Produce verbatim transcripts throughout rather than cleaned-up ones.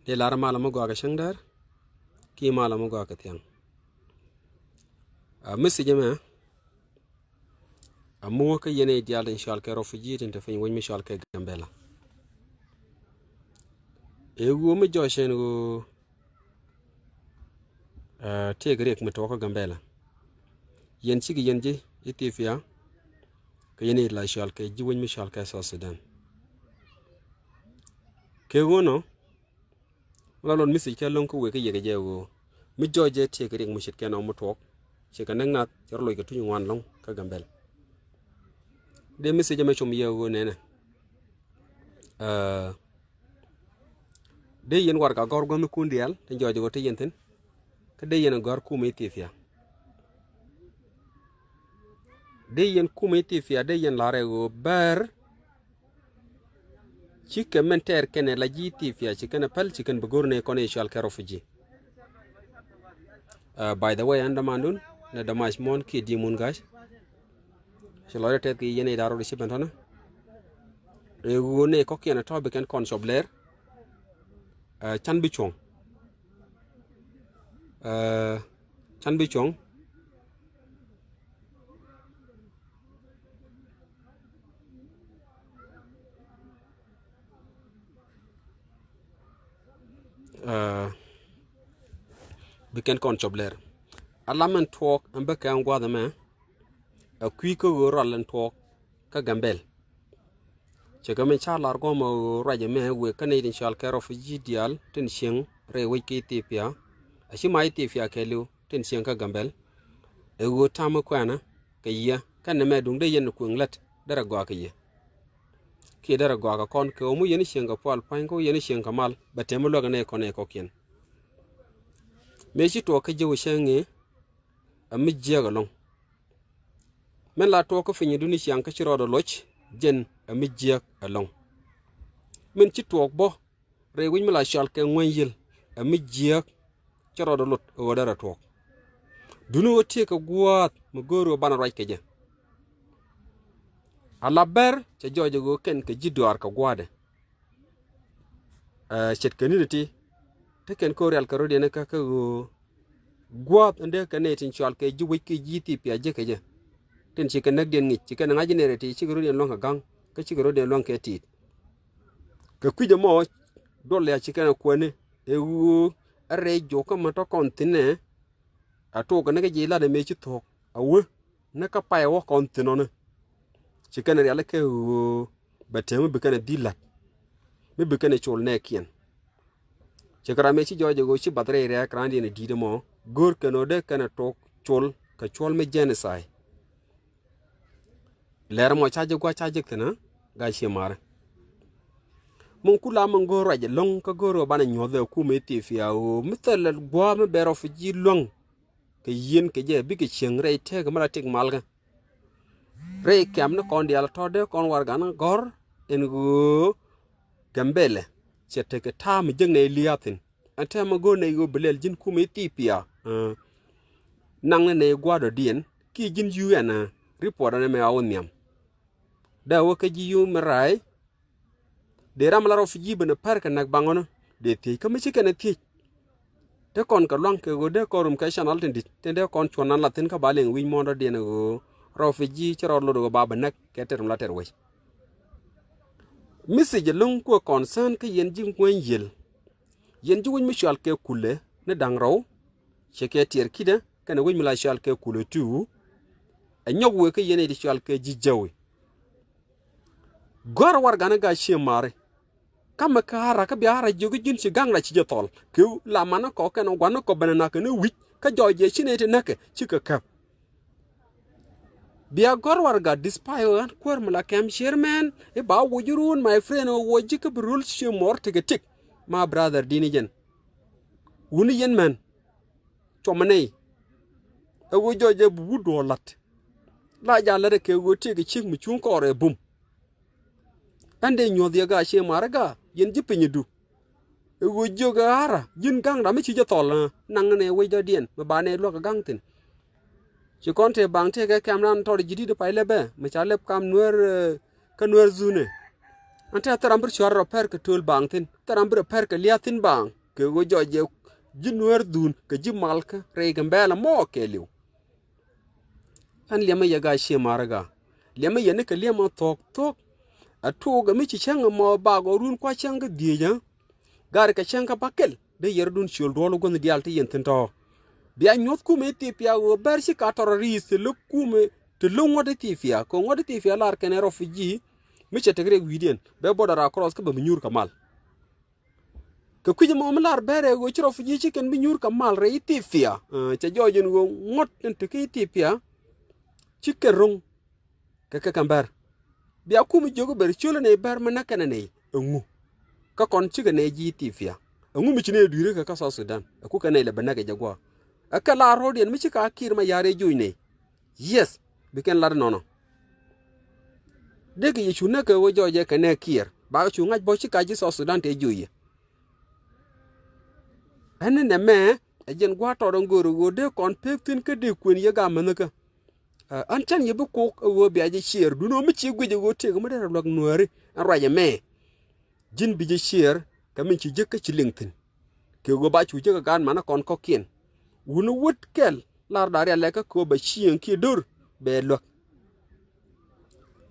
Dee lar malä mi gɔaa kɛ cäŋ däär kiɛ malä mi gɔaa kɛ thiaŋ. A message mɛ a mi wä kä yɛn i̱ diaal tin cɔal kɛ refugee tin te piny wec mi cɔal kɛ Gambela. Ëë ɣöö mi jɔc cɛn ɣöö tëëk riɛk mi tuɔɔk kä Gambela. Yɛn cikɛ yɛn ji̱ Ethiopia kɛ yɛn i̱ la cɔal kɛ ji̱ wec mi cɔal kɛ South Sudan. Kɛ ɣöö nɔ mi la luɔt message kɛ lo̱ŋ kä wëë kä yɛ kɛ jɛ ɣöö mi jɔc jɛ tëëk riɛk mi ce̱tkɛ nɔ mi tuɔɔk. Cikɛ näk nath cɛ rɔ loc kɛ tuny ŋuan lo̱ŋ kä Gambela. Dee message mɛ com yɛ ɣöö nɛnɛ. Dee yɛn warɛgak gɔ̱r gua̱thnikun diaal tin jɔɔc ɣöö te yɛn thi̱n. Kä dee yɛn gɔ̱r kumɛ Ethiopia. Dee yɛn kumɛ Ethiopia dee yɛn la̱rɛ ɣöö bär cikɛ min tɛɛr kɛnɛ la ji̱ Ethiopia ci kɛn ɛ päl ci kɛn bi go̱r nɛ kɔn i̱ cɔal kɛ refugee. By the way, ɛn dämandun nɛ dämac muɔ̱n kiɛ di̱i̱m mun ga̱a̱c. Ci lɔcdä tɛth kɛ yɛn i̱ da̱r rot i̱ ci ben tɔ̱nä. Ëë ɣöö nɛ kɔ̱kiɛn ɛ tɔ̱ bi kɛn kɔn cɔp lɛr. Can bi cuɔ̱ŋ. Can bi cuɔ̱ŋ. Bi kɛn kɔn cɔp lɛr. Ala min tuɔɔk ɛn bä kɛ ɛn gua̱th ɛmɛ. Ɛ kui̱ kä ɣöö rual ɛn tuɔɔk kä Gambela. Cɛ kɛ min ca lar gɔmɛ ɣöö ruac ɛmɛ wëë kä nɛy tin cɔal kɛ refugee diaal tin cieŋ rɛy wec kä Ethiopia. A ci ma Ethiopia kɛɛliw tin cieŋ kä Gambela. Ɛ ɣöö ta̱a̱ mi kuɛɛnä kɛ yɛ kɛn nɛmɛ duŋ dee yɛn kuëŋ lät derɛ gɔaa kɛ yɛ. Kiɛ derɛ gɔaa kɛ kɔn kɛ ɣöö mi yɛn cieŋ kɛ pual pua̱ny kä yɛn cieŋ kɛ mal bɛ tɛm mi luäk nɛy kɔn nɛy kɔ̱kiɛn. Mëë ci tuɔɔk kä ji̱ wä cäŋ ɛ mi jiääk ɛlɔ̱ŋ. Min la tuɔɔk kä piny duni ciaŋ kä ci rɔɔdɛ loc jɛn ɛ mi jiääk ɛlɔ̱ŋ. Min ci tuɔɔk bä rɛy wi̱c mi la cɔal kɛ ŋuäny yiël ɛ mi jiääk ci rɔɔdɛ lot ɛ ɣöö derɛ tuɔɔk. Duni ɣöö tiee kɛ gua̱a̱th mi go̱o̱r ɣöö banɛ ruac kɛ jɛ. A la bɛr cɛ jɔɔc ɛ ɣöö kɛn kɛ ji̱ dɔaar kɛ gua̱a̱dɛ. Ce̱tkɛ ni̱n ti te kɛn ko̱r rial kɛ rɔ̱diɛn kä kä ɣöö gua̱a̱th in dee kɛ nɛy tin cɔal kɛ ji̱ wec kɛ ji̱ Ethiopia jek kɛ jɛ. Tin ci kɛ näkdiɛn ŋic ci kɛn ŋa̱c nɛy rɛy ti cikɛ rɔ̱diɛn luäŋ kɛ ga̱ŋ kä cikɛ rɔ̱diɛn luäŋ kɛ ti̱i̱t. Kɛ kui̱c ɛmɔ duɔl ya ci kɛn ɛ kuäni ɛ ɣöö ɛ rɛy juɔk kä ma tɔ̱ kɔn thi̱n ɛ. A tuɔɔk kɛ ni kä ji̱ lat ɛmɛ ci thuɔ̱k a wee ni kä pay wä kɔn thi̱n ɔni. Ci kɛn riali kɛ ɣöö bɛ tɛm mi bi kɛn dhil la̱t mi bi kɛn col nɛɛkiɛn. Ci kɛ ram mëë ci jɔɔc ɛ ɣöö ci bath rɛy rɛɛk raandiɛn ɛ di̱i̱t ɛmɔ go̱o̱r kɛn ɣöö dee kɛn ɛ tuɔɔk col kɛ cuɔl mi genocide. Lɛr mɔ ca ji̱ gua̱c ca ji̱ thi̱n ɛ gaa cie marɛ. Min ku la min go̱o̱r ruac ɛlɔ̱ŋ kä go̱o̱r ɣöö banɛ nyuɔ̱th ɛ kumɛ Ethiopia ɣöö mi thilɛ gua̱a̱ mi bɛ refugee luäŋ kɛ yieen kɛ jɛ bikɛ cieŋ rɛy tëëkɛ mi la tik malkä. Rɛy kɛm ni kɔn diaal tɔ̱ dee kɔn warɛgak ni gɔ̱r ɛn ɣöö Gambela cɛ tekɛ ta̱a̱ mi jek nɛy lia̱a̱ thi̱n. Ɛn tɛmɛ go̱o̱r nɛy ɣöö bi lɛl ji̱n kumɛ Ethiopia. Naŋ ni nɛy gua̱a̱r dɔ̱diɛn kiɛ ji̱n U N report ɛn ɛmɛ a wä nhiam. Dee wä kä ji̱ human right. Dee ram la refugee ben ɛ pär kɛ näk baŋ ɣɔnä dee thiec kä mi ci kɛn ɛ thiec. Te kɔn kɛ luaŋ kɛ ɣöö dee kɔn rum kɛ channel tin di̱t tin dee kɔn cuɔ̱n nan la thi̱n kä ba liŋ wi̱c muɔ̱ɔ̱n dɔ̱diɛn ɛ ɣöö refugee ci rɔɔd lot ɣöö ba bɛ näk kɛ tɛr rum la tɛr wec. Message ɛlɔ̱ŋ kuɛ concern kä yɛn ji̱ ŋuäny yiël. Yɛn ji̱ wec mi cɔal kɛ kulɛ ni da̱ŋ rɔw. Cɛ kɛ tiɛɛr ki̱dä kɛnɛ wec mi la cɔal kɛ kulɛ tuu. Ɛ nyɔk wëë kä yɛn ɛ ti cɔal kɛ ji̱ jäwi. Gɔ̱a̱r warɛgak ni gaa cie ma̱a̱ri. Kamɛ kä ara kä bia ara jiök ji̱n ci ga̱ŋ ra ci jɛ thɔl kɛ la manä kɔ kɛn gua̱n ni kɔ ben ɛ na̱k kɛ ni wi̱c kä jɔɔc jɛ ci nɛy ti näkɛ cikɛ käp. Bia gɔ̱r warɛgak despite ɣän kuäär mi la kɛm chairman i̱ ba woc run my friend ɣä woc ji̱ kä bi rul cie mɔr tekɛ tik. My brother di̱n i̱ jɛn wuni yɛn män. Cuɔmɛ nɛy ɛ ɣöö jɔc ɛ bi wut duɔɔr la̱t. La ja̱ la̱t ɛ kɛ ɣöö tëëkɛ ciek mi cuŋ kɔɔr ɛ bum. Ɛn dee nyuɔ̱th yɛ gaa cie ma̱rä gaa yɛn ji̱ pinydu. Ɛ ɣöö jiök ɛ ɣa̱rä ji̱n ga̱ŋ ram mi ci jɛ thɔl ɛ naŋ nɛ wec dɔ̱diɛn mi ba nɛ luäk ɛ ga̱ŋ thi̱n. Ci kɔn tëë baŋ tëëkɛ kɛm ran tɔt ji̱ di̱t pay lɛpɛ mi ca lɛp kam nueer kä nueer dhunɛ. Ɛn tɛ thil ram bi rɔ cuarɛ rɔ pɛr kɛ töl baaŋ thi̱n, thil ram bi rɔ pɛr kɛ lia̱a̱ thi̱n baaŋ kɛ ɣöö jɔɔc jɛ ji̱ Nuäär dhuun kɛ ji̱ Malkä rɛy Gambɛla mɔ kɛɛliw. Ɛn liɛmɛ yɛ gaa cie marä gaa. Liɛmɛ yɛ ni kɛ liɛmɛ thuɔ̱k thuɔ̱k. Ɛ tuɔɔk ɛ mi ci cäŋ ɛmɔ bak ɔ run kua cäŋ kä dhieec ɛ. Gat kɛ cäŋ kä bäkɛl dee yɛrɛdun ciöl duɔl guänh diaal ti yɛn thi̱n tɔ̱. Bia nyuɔ̱th kumɛ Ithiopia ɣöö bɛr ci ka tɔrɔ ri̱i̱th ti lo̱k kumɛ ti lo̱k ŋuɔ̱t Ithiopia kɛ ŋuɔ̱t Ithiopia lar kɛnɛ rɔf ji̱. Mi cɛ tek rɛy wi̱i̱diɛn bɛ border across kä bɛ mi nyuur kɛ mal. Kɛ kui̱c ɛmɔ mi lar bɛrɛ ɣöö ci rɔf ji̱ ci kɛn bi nyuur kɛ mal rɛy Ithiopia. Cɛ jɔɔc ɛn ɣöö ŋuɔ̱t tin te kä Ithiopia ci kɛn ro̱ŋ kɛ kɛ kɛn bɛr. Bia kum jiök bɛr ciölä nɛy bɛr mi näk kɛnɛ nɛy ɛŋu? Kä kɔn cikɛ nɛy ji̱ Ithiopia ɛŋu mi ci nɛy dui̱ri kɛ kä South Sudan ɛ ku kɛ nɛy lɛ bɛ näk kɛ jɛ gua̱a̱. Ɛ kɛ la ro̱o̱diɛn mi ci ka Kiir Mayar ɛ joc nɛy. Yes, bi kɛn lat nɔnɔ. Dee kɛ yɛ cu näk kɛ ɣöö jɔɔcɛ kɛ nɛɛ Kiir bakɛ cu ŋa̱c bä ci ka ji̱ South Sudan tɛ joc yɛ. Ɛn ni nɛmɛ ɛ jɛn gua̱a̱r tɔɔt ɛn göörä ɣöö dee kɔn pek thi̱n kä dee kuën yɛ gam mänikä. Ɛn cän yɛ bi kok ɛ ɣöö bia jɛ ciɛɛr duundɛ ɣöö mi ci guic ɛ ɣöö tëëk mi derɛ luäk Nuääri ɛn ruac ɛmɛ. Ji̱n bi jɛ ciɛɛr kɛ min ci jek kä ci liŋ thi̱n. Kɛ ɣöö ba cu jek ɛ gaat manä kɔn kɔ̱kiɛn. Wuni wut kɛl lar da̱r yalɛ kä kɛ ɣöö bɛ cieŋ kiɛ do̱r bɛ luäk.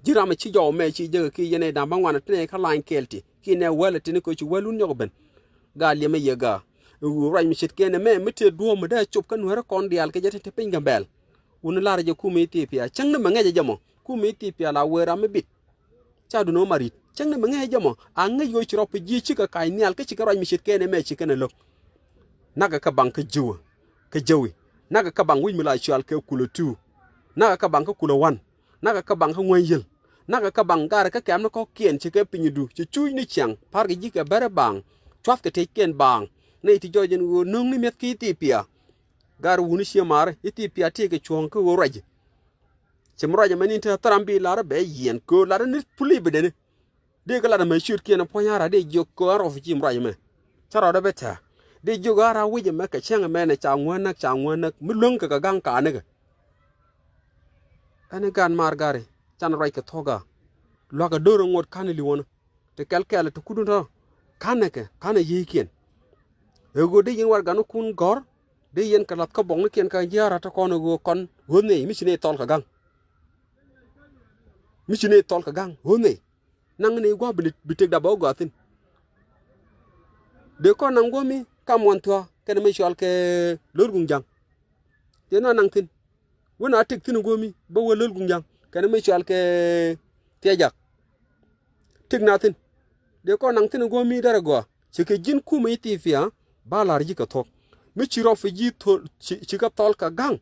Ji̱ ram ɛ ci jɔw mɛ ci jek ɛ kiɛ yɛn ɛ da̱ŋ bä ŋuan ɛ tinɛ kä lany kɛɛl ti kiɛ nɛ wäl ɛ tini kɛ ɣöö ci wäl wun nyɔk ben. Gaa liɛmɛ yɛ gaa. Ɛ ɣöö ruac mi ce̱tkɛn ɛmɛ mi tëë duɔ̱ɔ̱m mi dee cop kä Nuäärä kɔn diaal kɛ jɛ te te piny Gambɛl. Wuni lar jɛ kumɛ Ithiopia cäŋ ni mɛ ŋɛc ɛ jɛ mɔ kumɛ Ithiopia la wëë ram mi bit. Ca dun ɣä marit cäŋ ni mi ŋäc jɛ mɔ a ŋäc ɣöö ci rɔp ji̱ cikɛ kac nhial kä cikɛ ruac mi ce̱tkɛn ɛmɛ ci kɛn ɛ lo̱k. Nakɛ kä baŋ kä jiwä kä jäwi. Nakɛ kä baŋ wi̱c mi la cual kɛ kulɛ tuu. Nakɛ kä baŋ kä kulɛ wan. Nakɛ kä baŋ kä ŋuäny yil. Nakɛ kä baŋ garɛ kä kɛmni kɔ̱kiɛn ci kɛ pinydu ci cuuc ni ciaŋ parkɛ ji̱ kɛ bɛrɛ baaŋ. Cuathkɛ teckiɛn baaŋ nɛy ti jɔɔc ɛn ɣöö no̱ŋni mi̱eth kä Ithiopia. Garɛ wuni cie maari Ithiopia tëëkɛ cuɔ̱ɔ̱ŋ kä ɣöö ruac. Ci mi ruac ɛmɛ ni te thäram bi lar bɛ yiɛn köör lar ni pulip deni. Dee kɛ lat ɛmɛ ciötkiɛn ɛ puɔ̱ny ara dee jiök kɛ ɣän rɔf ci mi ruac ɛmɛ. Cä rɔɔdɛ bɛ tɛ̈ dee jiök ara wi̱c ɛmɛ kɛ cäŋ ɛmɛ nɛ ca ŋuän näk ca ŋuän näk mi luäŋ kɛ kɛ ga̱ŋ ka̱a̱nikɛ. Ɛn i̱ gan maar gari can ruac kɛ thuɔ̱k a lua̱k ɛ do̱r ɛ ŋot ka̱n i̱ li̱wänä. Ti kɛl kɛl ti kut in tɔ̱ ka̱n ɛ kɛ ka̱n ɛ yieykiɛn. Ɛ ɣöö dee yɛn warɛgaknikun gɔ̱r dee yɛn kɛ la̱th kä buɔ̱knikiɛn kɛ ji̱ arat ti kɔn ɛ ɣöö kɔn ɣöth nɛy mi ci nɛy thɔl kɛ ga̱ŋ. Mi ci nɛy thɔl kɛ ga̱ŋ ɣöth nɛy. Naŋ nɛy gua̱a̱p bi tëkda bɛ wä gɔaa thi̱n. Dee kɔn naŋ guämi kam wan thua̱a̱ kɛnɛ mi cɔal kɛ lo̱r guŋ ja̱ŋ. Dee na naŋ thi̱n. Wä na tëk thi̱n guämi bä wä lo̱r guŋ ja̱ŋ kɛnɛ mi cɔal kɛ thia̱ jak. Tëk na thi̱n. Dee kɔn naŋ thi̱n guämi derɛ gɔaa. Ci kɛ ji̱n kumɛ Ithiopia ba la̱r ji̱ kɛ thuɔ̱k. Mi ci rɔp fi ji̱ thol ci kɛ thɔl kɛ ga̱ŋ.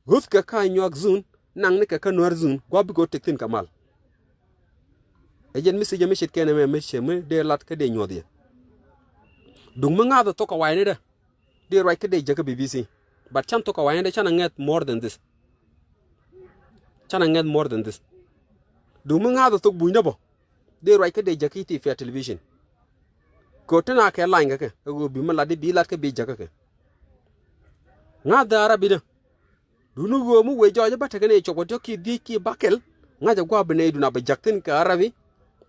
Ɣöth kɛ ka nyuak zun naŋ ni kɛ kä nuäär zun gua̱p bikɛ ɣöö tëk thi̱n kɛ mal. Ɛ jɛn mi thiecä mi ce̱tkɛn ɛmɛ mi cɛ mi dee lat kä dee nyuɔth yɛ. Duŋ mi ŋa̱th ɛ thok kɛ wa̱i̱ni dɛ. Dee ruac kä dee jäkä B B C. But can thok kɛ wa̱i̱ni dɛ can a ŋɛth more than this. Can a ŋɛth more than this. Duŋ mi ŋa̱th ɛ thok bunyni bä. Dee ruac kä dee jäkä Ithiopia television. Kɛ ɣöö tin a kɛ lany kɛ kɛ ɛ ɣöö bi mi lat di bi lat kä bi jäkä kɛ. Ŋa̱th dee Arabi dä. Duni ɣöö mi wëë jɔɔc bä tekɛ nɛy cop kɛ tiɔ̱k ki dhiec ki bakɛl. Ŋa̱cä gua̱a̱p bi nɛy dun a bɛ ja̱k thi̱n kɛ Arabi.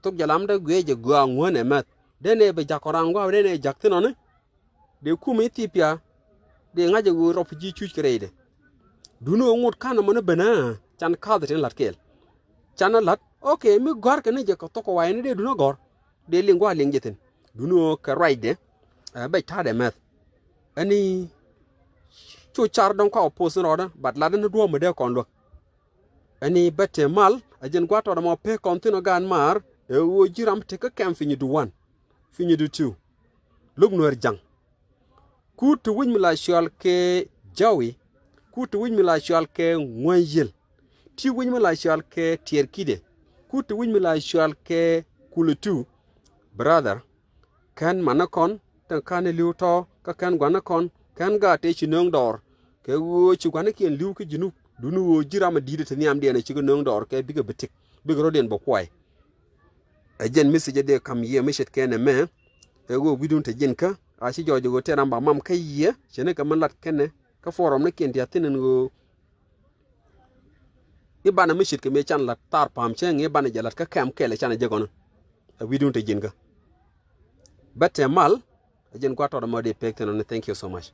Thok jɛ lamdä guiɛ jɛ gɔaa ŋuän ɛ mɛth dee nɛy bɛ ja̱k kɔn raan gua̱a̱p dee nɛy ja̱k thi̱n ɔni. Dee kumɛ Ithiopia dee ŋa̱cä ɣöö rɔp ji̱ cuc kɛ rɛydɛ. Duni ɣöö ŋot ka̱n ɛmɔni ben ɛ can ka̱th ɛ tin la̱t kɛɛl. Can ɛ la̱t ok mi gɔ̱a̱rkɛ ni jɛ kɛ thok kɛ wayni dee dun ɛ gɔ̱r. Dee liŋ gua̱a̱ liŋ jɛ thi̱n duni ɣöö kɛ ruacdɛ. Ɛ bɛc ta̱a̱dɛ mɛth. Ɛni cu car dɔ̱ŋ kɔak poth ni rɔɔdä but latdä ni duɔ̱ɔ̱p mi dee kɔn luäk. Ɛni bɛ te mal ɛ jɛn gua̱a̱r tɔɔt ɛmɔ pek kɔn thi̱n ɔ gaan maar ɛ ɣöö ji̱ ram te kä kɛm fi nyi du wan fi nyi du tiw. Lo̱k nuäär ja̱ŋ. Kut ti wi̱c mi la cɔal kɛ jawi. Kut ti wi̱c mi la cɔal kɛ ŋuäny yiël. Ti wi̱c mi la cɔal kɛ tiɛɛr ki̱dɛ. Kut ti wi̱c mi la cɔal kɛ kulɛ tu. Brother. Kɛn manä kɔn tin ka̱n i̱ li̱w tɔ̱ kä kɛn gua̱nä kɔn kɛn gaat tëë ci nööŋ dɔɔr. Kɛ ɣöö ci gua̱nikiɛn li̱w kä Junub duni ɣöö ji̱ ram ɛ di̱i̱t ɛ te nhiamdiɛn ɛ cikɛ nööŋ dɔɔr kɛ bikɛ bi tik bikɛ rɔ̱diɛn bɛ kuay. Ɛ jɛn message ɛ dee ka̱m yiëë mi ce̱tkɛn ɛmɛ. Ɛ ɣöö wi̱dun te ji̱n kä a ci jɔɔc ɛ ɣöö tëë ram ba mam kä yiëë ce̱tnikɛ mi lat kɛnɛ kä forum nikiɛn dia̱thi̱n ɛn ɣöö i̱ banɛ mi ce̱tkɛ mëë can la̱t thaar pa̱a̱m cäŋ i̱ banɛ jɛ la̱t kä kɛm kɛl ɛ canɛ jek ɣɔni. Ɛ wi̱dun te ji̱n kä. Bɛ tɛ mal. Ɛ jɛn gua̱a̱th tɔt ɛmɔ dee pek thin ɔni. Thank you so much.